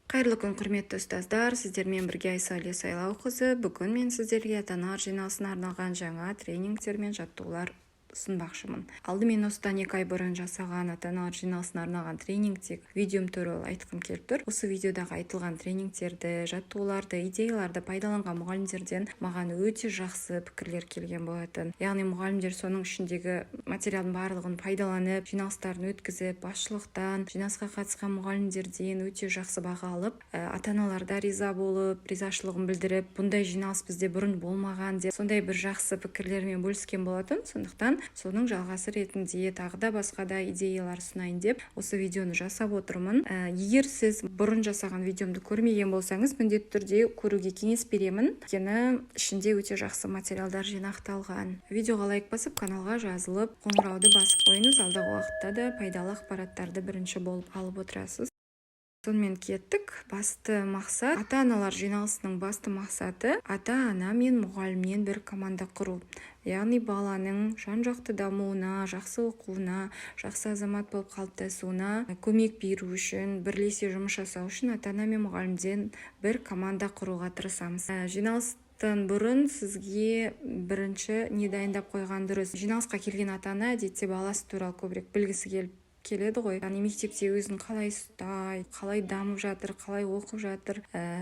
Қайырлы күн, құрметті ұстаздар! Сіздермен бірге Айсәуле Сайлауқызы. Бүгін мен сіздерге ата-аналар жиналысына арналған жаңа тренингтер мен жаттығулар ұсынбақшымын. Алдымен осыдан 2 ай бұрын жасаған ата-аналар жиналысына арналған тренингтегі видеом туралы айтқым келіп тұр. Осы видеодағы айтылған тренингтерді, жаттығуларды, идеяларды пайдаланған мұғалімдерден маған өте жақсы пікірлер келген болатын. Яғни мұғалімдер соның ішіндегі материалдың барлығын пайдаланып, жиналыстарын өткізіп, басшылықтан, жиналысқа қатысқан мұғалімдерден өте жақсы баға алып, ата-аналар да риза болып, ризашылығын білдіріп, бұндай жиналыс бізде бұрын болмаған деп, сондай бір жақсы пікірлермен бөліскен болатын. Сондықтан соның жалғасы ретінде тағы да басқа да идеялар ұсынайын деп осы видеоны жасап отырмын. Егер сіз бұрын жасаған видеомды көрмеген болсаңыз, міндетті түрде көруге кеңес беремін, өйткені ішінде өте жақсы материалдар жинақталған. Видеоға лайк басып, каналға жазылып, қоңырауды басып қойыңыз. Алдағы уақытта да пайдалы ақпараттарды бірінші болып алып отырасыз. Сонымен, кеттік. Басты мақсат, ата-аналар жиналысының басты мақсаты — ата-ана мен мұғалімнен бір команда құру. Яғни баланың жан-жақты дамуына, жақсы оқуына, жақсы азамат болып қалыптасуына көмек беру үшін, бірлесе жұмыс жасау үшін ата-ана мен мұғалімден бір команда құруға тырысамыз. Жиналыстан бұрын сізге бірінші не дайындап қойған дұрыс? Жиналысқа келген ата-ана әдетте баласы туралы көбірек білгісі келіп келеді ғой, яғни мектепте өзін қалай ұстайды, қалай дамып жатыр, қалай оқып жатыр.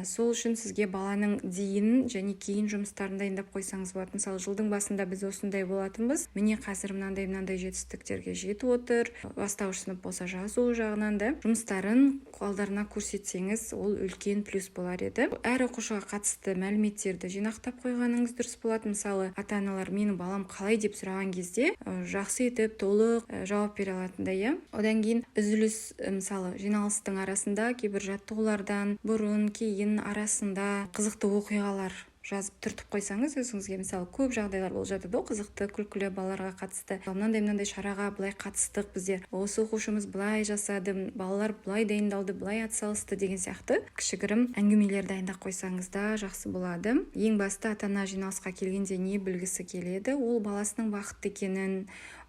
Сол үшін сізге баланың дейін және кейін жұмыстарын дайындап қойсаңыз болады. Мысалы, жылдың басында біз осындай болатынбыз, міне, қазір мынандай мынандай жетістіктерге жетіп отыр. Бастауыш сынып болса, жазу жағынан да жұмыстарын алдарына көрсетсеңіз, ол үлкен плюс болар еді. Әр оқушыға қатысты мәліметтерді жинақтап қойғаныңыз дұрыс болады. Мысалы, ата аналар «Менің балам қалай?» деп сұраған кезде жақсы етіп, толық жауап бере алатындай, иә. Одан кейін үзіліс, мысалы, жиналыстың арасында, кейбір жаттығулардан бұрын, кейін, арасында қызықты оқиғалар жазып, түртіп қойсаңыз өзіңізге. Мысалы, көп жағдайлар болып жатады ғой, қызықты, күлкілі, балаларға қатысты. Мынандай мынандай шараға былай қатыстық біздер, осы оқушымыз былай жасады, балалар былай дайындалды, былай атсалысты деген сияқты кішігірім әңгімелер дайындап қойсаңыз да жақсы болады. Ең басты, ата ана жиналысқа келгенде не білгісі келеді? Ол баласының бақытты екенін,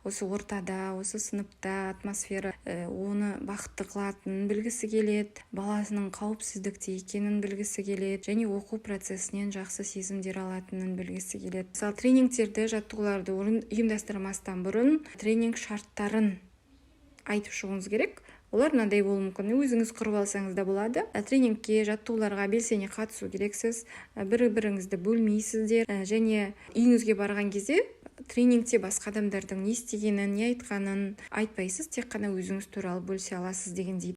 осы ортада, осы сыныпта атмосфера оны бақытты қылатынын білгісі келеді, баласының қауіпсіздікте екенін білгісі келеді және оқу процесінен жақсы сезімдер алатынын білгісі келеді. Мысалы, тренингтерді, жаттығуларды ұйымдастырмастан бұрын тренинг шарттарын айтып шығуыңыз керек. Олар мынандай болуы мүмкін, өзіңіз құрып алсаңыз да болады. Тренингке, жаттығуларға белсене қатысу керексіз, бір біріңізді бөлмейсіздер және үйіңізге барған кезде тренингте басқа адамдардың не істегенін, не айтқанын айтпайсыз, тек қана өзіңіз туралы бөлісе аласыз дегендей.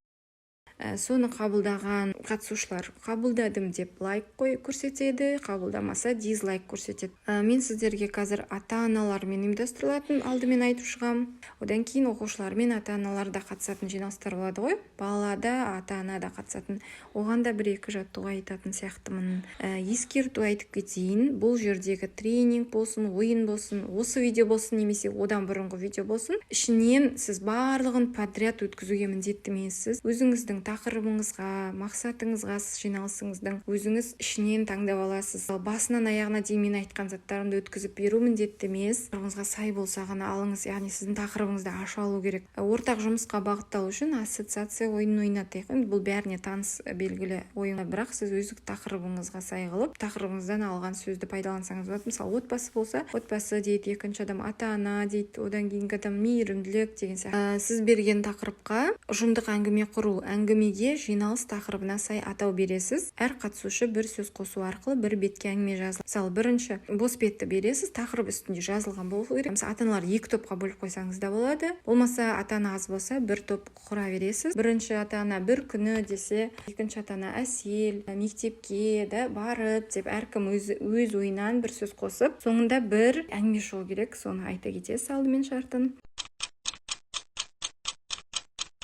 Соны қабылдаған қатысушылар «қабылдадым» деп лайк қой көрсетеді, қабылдамаса, дизлайк көрсетеді. Мен сіздерге қазір ата аналармен ұйымдастырылатын алдымен айтып шығамын. Одан кейін оқушылар мен ата аналар да қатысатын жиналыстар болады ғой, бала да, ата ана да қатысатын, оған да бір екі жаттығу айтатын сияқтымын. Ескерту айтып кетейін: бұл жердегі тренинг болсын, ойын болсын, осы видео болсын немесе одан бұрынғы видео болсын, ішінен сіз барлығын подряд өткізуге міндетті емессіз. Өзіңіздің тақырыбыңызға, мақсатыңызға, жиналысыңыздың өзіңіз ішінен таңдап аласыз. Басынан аяғына дейін мен айтқан заттарымды өткізіп беру міндетті емес. Тақырыбыңызға сай болса ғана алыңыз, яғни сіздің тақырыбыңызды аша алу керек. Ортақ жұмысқа бағытталу үшін ассоциация ойынын ойнатайық. Енді бұл бәріне таныс, белгілі ойын, бірақ сіз өз тақырыбыңызға сай қылып, тақырыбыңыздан алған сөзді пайдалансаңыз болады. Мысалы, отбасы болса, «отбасы» дейді, екінші адам «ата ана» дейді, одан кейінгі адам «мейірімділік» деген сияқты. Сіз берген тақырыпқа ұжымдық әңгіме құру. Әңгімеге жиналыс тақырыбына сай атау бересіз. Әр қатысушы бір сөз қосу арқылы бір бетке әңгіме жазылады. Мысалы, бірінші бос бетті бересіз, тақырып үстінде жазылған болу керек. Мысалы, ата аналар екі топқа бөліп қойсаңыз да болады, болмаса ата ана аз болса, бір топ құра бересіз. Бірінші ата ана «бір күні» десе, екінші ата ана «Әсел мектепке да барып» деп, әркім өз ойынан бір сөз қосып, соңында бір әңгіме шығу керек. Соны айта кетесіз алдымен шартын.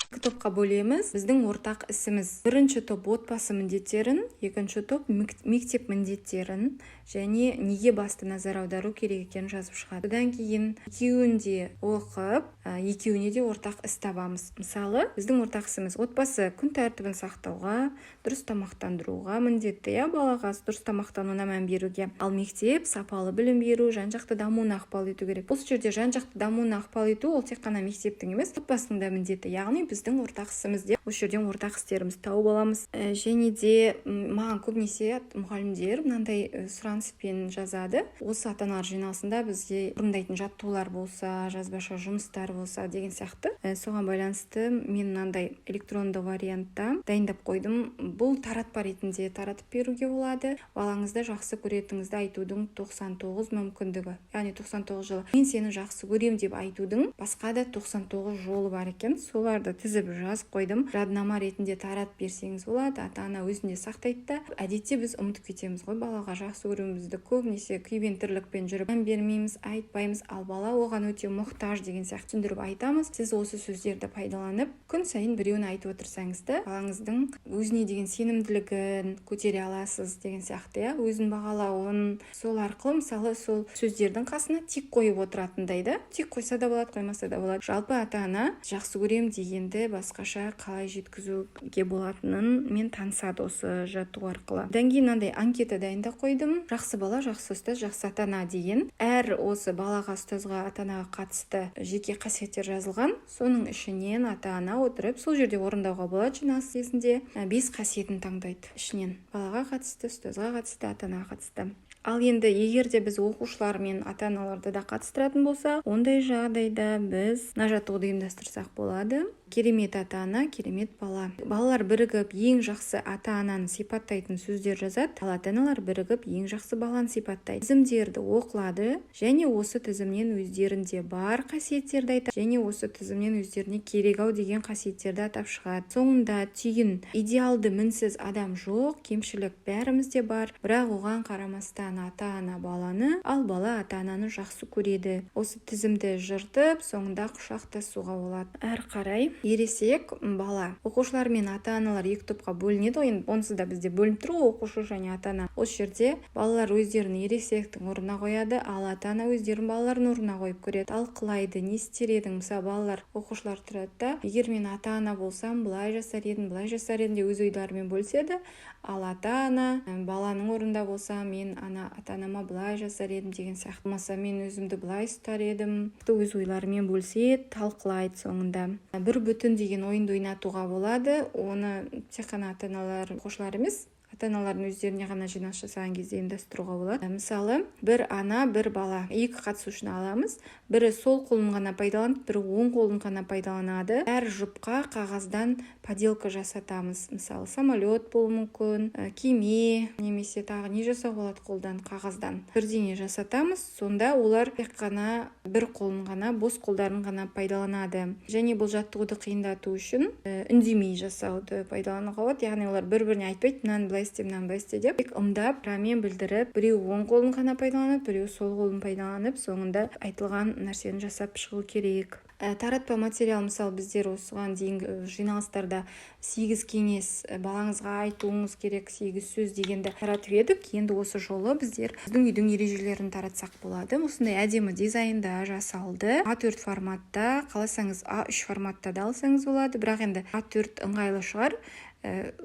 Екі топқа бөлеміз. Біздің ортақ ісіміз: бірінші топ отбасы міндеттерін, екінші топ мектеп міндеттерін және неге басты назар аудару керек екенін жазып шығады. Одан кейін екеуін де оқып, екеуіне де ортақ іс табамыз. Мысалы, біздің ортақ ісіміз: отбасы күн тәртібін сақтауға, дұрыс тамақтандыруға міндетті, иә, балаға дұрыс тамақтануына мән беруге. Ал мектеп сапалы білім беру, жан жақты дамуына ықпал ету керек. Бұл жерде жан жақты дамуына ықпал ету — ол тек қана мектептің емес, отбасының да міндеті, яғни біздің ортақ ісіміз деп. Осы жерден ортақ істерімізді тауып аламыз. Және де маған көбінесе мұғалімдер мынандай сұраныспен жазады: осы ата аналар жиналысында бізге орындайтын жаттығулар болса, жазбаша жұмыстар болса деген сияқты. Соған байланысты мен мынандай электронды вариантта дайындап қойдым. Бұл таратпа ретінде таратып беруге болады. Балаңызды жақсы көретініңізді айтудың 99 мүмкіндігі, яғни 99 жолы. Мен сені жақсы көрем деп айтудың басқа да 99 жолы бар екен, соларды тізіп жазып қойдым. Жадынама ретінде таратып берсеңіз болады. Ата ана өзінде сақтайды да. Әдетте біз ұмытып кетеміз ғой балаға жақсы көруімізді, көбінесе күйбең тірлікпен жүріп мән бермейміз, айтпаймыз, ал бала оған өте мұқтаж деген сияқты түсіндіріп айтамыз. Сіз осы сөздерді пайдаланып, күн сайын біреуін айтып отырсаңыз да, балаңыздың өзіне деген сенімділігін көтере аласыз деген сияқты, иә, өзін бағалауын. Сол арқылы, мысалы, сол сөздердің қасына тик қойып отыратындай да. Тик қойса да болады, қоймаса да болады. Жалпы ата ана жақсы көрем дегенді басқаша қалай жеткізуге болатынын мен танысады осы жаттығу арқылы. Одан кейін мынандай анкета дайындап қойдым: жақсы бала, жақсы ұстаз, жақсы ата ана деген. Әр осы балаға, ұстазға, ата анаға қатысты жеке қасиеттер жазылған. Соның ішінен ата ана отырып, сол жерде орындауға болады. Жиналыс кезінде бес қасиетін таңдайды ішінен: балаға қатысты, ұстазға қатысты, ата анаға қатысты. Ал енді егер де біз оқушылар мен ата аналарды да қатыстыратын болсақ, ондай жағдайда біз мына жаттығуды ұйымдастырсақ болады: керемет ата ана, керемет бала. Балалар бірігіп ең жақсы ата ананы сипаттайтын сөздер жазады, ал ата аналар бірігіп ең жақсы баланы сипаттайды. Тізімдерді оқылады және осы тізімнен өздерінде бар қасиеттерді айтады және осы тізімнен өздеріне керек ау деген қасиеттерді атап шығады. Соңында түйін: идеалды мінсіз адам жоқ, кемшілік бәрімізде бар, бірақ оған қарамастан ата ана баланы, ал бала ата ананы жақсы көреді. Осы тізімді жыртып, соңында құшақтасуға болады. Әрі қарай ересек бала. Оқушылар мен ата аналар екі топқа бөлінеді ғой. Енді онсыз да бізде бөлініп тұр ғой, оқушы және ата ана. Осы жерде балалар өздерін ересектің орнына қояды, ал ата ана өздерін балалардың орнына қойып көреді, талқылайды: не істер едің? Мысалы, балалар, оқушылар тұрады да, егер мен ата ана болсам, былай жасар едім, былай жасар едім деп өз ойларымен бөліседі. Ал ата ана баланың орнында болса, мен ана ата анама былай жасар едім деген сияқты, болмаса мен өзімді былай ұстар едім, өз ойларымен бөліседі, талқылайды. Соңында бір бүтін деген ойынды ойнатуға болады. Оны тек қана ата аналар, оқушылар емес, ата аналардың өздеріне ғана жиналыс жасаған кезде ұйымдастыруға болады. Мысалы, бір ана, бір бала, екі қатысушыны аламыз. Бірі сол қолын ғана пайдаланып, бірі оң қолын ғана пайдаланады. Әр жұпқа қағаздан поделка жасатамыз. Мысалы, самолет болуы мүмкін, кеме немесе тағы не жасауға болады қолдан, қағаздан бірдеңе жасатамыз. Сонда олар тек қана бір қолын ғана, бос қолдарын ғана пайдаланады. Және бұл жаттығуды қиындату үшін үндемей жасауды пайдалануға болады, яғни олар бір біріне айтпайды, мынаны былай істе, мынаны былай істе деп. Тек ымдап, рамен білдіріп, біреу оң қолын ғана пайдаланып, біреу сол қолын пайдаланып, соңында айтылған нәрсені жасап шығу керек. Таратпа материал. Мысалы, біздер осыған дейінгі жиналыстарда сегіз кеңес, балаңызға айтуыңыз керек сегіз сөз дегенді таратып едік. Енді осы жолы біздер біздің үйдің ережелерін таратсақ болады. Осындай әдемі дизайнда жасалды, А4 форматта. Қаласаңыз, А3 форматта да алсаңыз болады, бірақ енді А4 ыңғайлы шығар.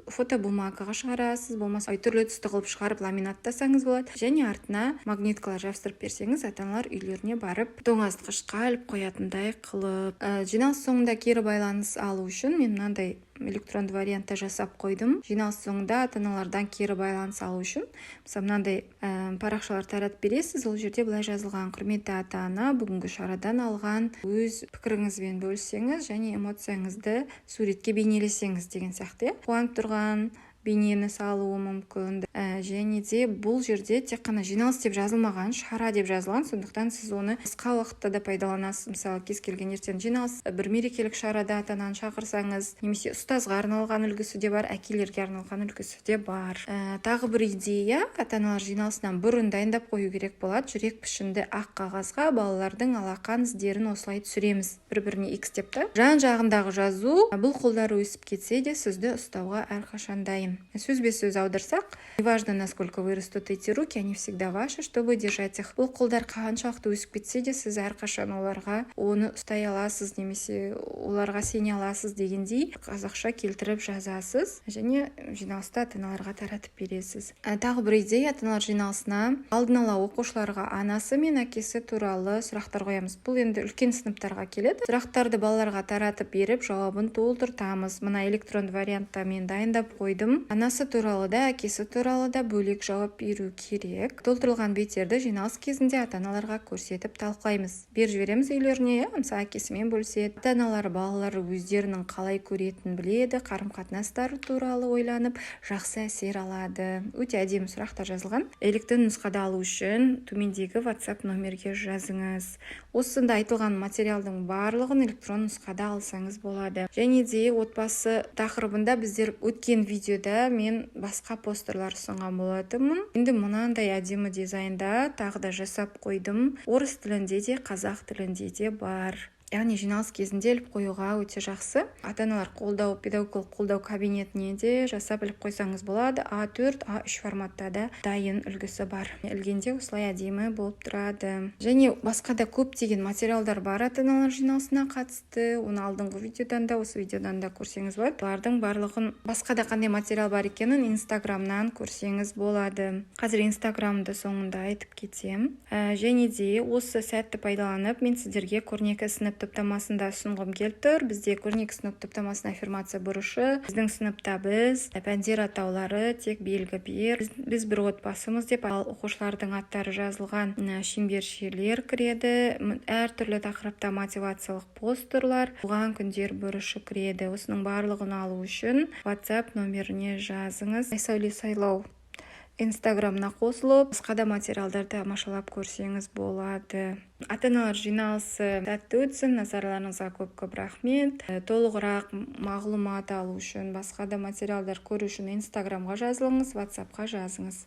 Фотобумагаға шығарасыз, болмаса түрлі түсті қылып шығарып, ламинаттасаңыз болады және артына магниткалар жабыстырып берсеңіз, ата аналар үйлеріне барып тоңазытқышқа іліп қоятындай қылып. Жиналыс соңында кері байланыс алу үшін мен мынандай электронды вариантта жасап қойдым. Жиналыс соңында ата аналардан кері байланыс алу үшін, мысалы, мынандай парақшалар таратып бересіз. Ол жерде былай жазылған: құрметті ата ана, бүгінгі шарадан алған өз пікіріңізбен бөліссеңіз және эмоцияңызды суретке бейнелесеңіз деген сияқты, иә, қуанып тұрған бейнені салуы мүмкін. Және де бұл жерде тек қана жиналыс деп жазылмаған, шара деп жазылған, сондықтан сіз оны қысқа уақытта да пайдаланасыз. Мысалы, кез келген ертең жиналыс, бір мерекелік шарада ата ананы шақырсаңыз немесе ұстазға арналған үлгісі де бар, әкелерге арналған үлгісі де бар. Тағы бір идея: ата аналар жиналысынан бұрын дайындап қою керек болады. Жүрек пішінді ақ қағазға балалардың алақан іздерін осылай түсіреміз, бір біріне икстеп та. Жан жағындағы жазу: бұл қолдары өсіп кетсе де, сізді ұстауға әрқашан дайын. Яғни сөзбе сөз аударсақ: «Неважно, насколько вырастут эти руки, они всегда ваши, чтобы держать их». Бұл қолдар қаншалықты өсіп кетсе де, сіз әрқашан оларға оны ұстай аласыз немесе оларға сене аласыз дегендей қазақша келтіріп жазасыз және жиналыста ата аналарға таратып бересіз. Тағы бір идея: ата аналар жиналысына алдын ала оқушыларға анасы мен әкесі туралы сұрақтар қоямыз. Бұл енді үлкен сыныптарға келеді. Сұрақтарды балаларға таратып беріп, жауабын толтыртамыз. Мына электронды вариантта мен дайындап қойдым. Анасы туралы да, әкесі туралы да бөлек жауап беру керек. Толтырылған беттерді жиналыс кезінде ата аналарға көрсетіп, талқылаймыз, беріп жібереміз үйлеріне, иә. Мысалы, әкесімен бөліседі. ата аналар балалары өздерінің қалай көретінін біледі, қарым қатынастары туралы ойланып, жақсы әсер алады. Өте әдемі сұрақтар жазылған. Электронды нұсқада алу үшін төмендегі WhatsApp номерге жазыңыз. Осында айтылған материалдың барлығын электронды нұсқада алсаңыз болады. Және де отбасы тақырыбында біздер өткен видеода мен басқа постерлар ұсынған болатынмын. Енді мынандай әдемі дизайнда тағы да жасап қойдым. Орыс тілінде де, қазақ тілінде де бар. Яғни жиналыс кезінде іліп қоюға өте жақсы. ата аналар қолдау, педагогикалық қолдау кабинетіне де жасап іліп қойсаңыз болады. А4, А3 форматта да дайын үлгісі бар. Ілгенде осылай әдемі болып тұрады. Және басқа да көптеген материалдар бар ата аналар жиналысына қатысты. Оны алдыңғы видеодан да, осы видеодан да көрсеңіз болады. Олардың барлығын, басқа да қандай материал бар екенін Инстаграмнан көрсеңіз болады. Қазір Инстаграмды соңында айтып кетемін. Және де осы сәтті пайдаланып, мен сіздерге «Көрнекі сынып» топтамасын да ұсынғым келіп тұр. Бізде «Көрнекі сынып» топтамасының аффирмация бұрышы, «Біздің сыныпта біз», пәндер атаулары, «Тек белгі бер», «Біз бір отбасымыз» деп, ал оқушылардың аттары жазылған шеңбершелер кіреді, әртүрлі тақырыпта мотивациялық постерлар, туған күндер бұрышы кіреді. Осының барлығын алу үшін WhatsApp номеріне жазыңыз. Айсәуле Сайлау Инстаграмына қосылып, басқа да материалдарды тамашалап көрсеңіз болады. ата аналар жиналысы сәтті өтсін! Назарларыңызға көп көп рахмет. Толығырақ мағлұмат алу үшін, басқа да материалдар көру үшін Инстаграмға жазылыңыз, WhatsAppқа жазыңыз.